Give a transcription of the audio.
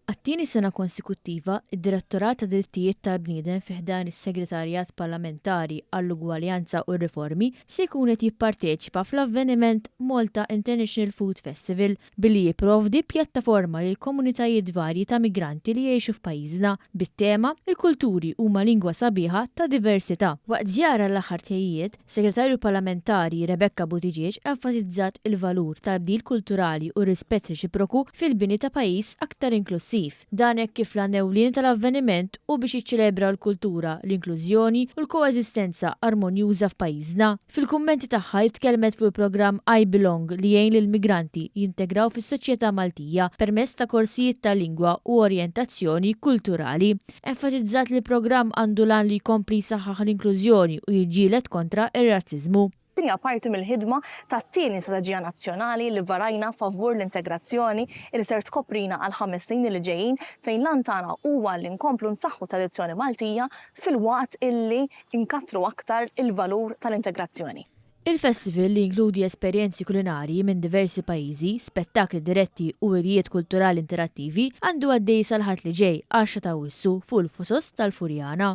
Għat-tieni sena konsekuttiva, id-Direttorat tad-Drittijiet tal-Bniedem fi ħdan is-Segretarjat Parlamentari għall-Ugwaljanza u r-Riformi se jkun qed jipparteċipa fl-avveniment Malta International Food Festival billi jipprovdi pjattaforma lil komunitajiet varji ta' migranti li jgħixu f'pajjiżna bit-tema "Il-kulturi huma lingwa sabiħa ta' diversità". Waqt żjara l-aħħar tħejjijiet, Segretarju Parlamentari Rebecca Buttigieg enfasizzat il-valur tal-bdil kulturali u r-rispett reċiproku fil-bini ta' pajjiż aktar inklussiv. Dan hekk kif l-għan ewlieni tal-avveniment hu biex jiċċelebra l-kultura, l-inklużjoni u l-koeżistenza armonjuża f'pajjiżna. Fil-kummenti tagħha hi tkellmet fuq il-programm I Belong li jgħin lill-migranti jintegraw fis-soċjetà Maltija permezz ta' korsijiet ta' lingwa u orjentazzjoni kulturali. Enfasizzat li l-programm għandu l-għan li jkompli jsaħħaħ l-inklużjoni u jiġġieled kontra r-razziżmu. Din hija parti mill-ħidma tat-tieni strateġija nazzjonali li varajna favur l-integrazzjoni li ser tkoprina għall-ħames snin li ġejjin fejn l-għan tagħna huwa li nkomplu nsaħħu t-tradizzjoni Maltija filwaqt illi nkattru aktar il-valur tal-integrazzjoni. Il-festival, li jinkludi esperjenzi kulinarji minn diversi pajjiżi, spettakli diretti u wirjiet kulturali interattivi, għandu għaddej sal-Ħadd li ġej, 10 ta' Awwissu, fuq il-Fosos tal-Furjana.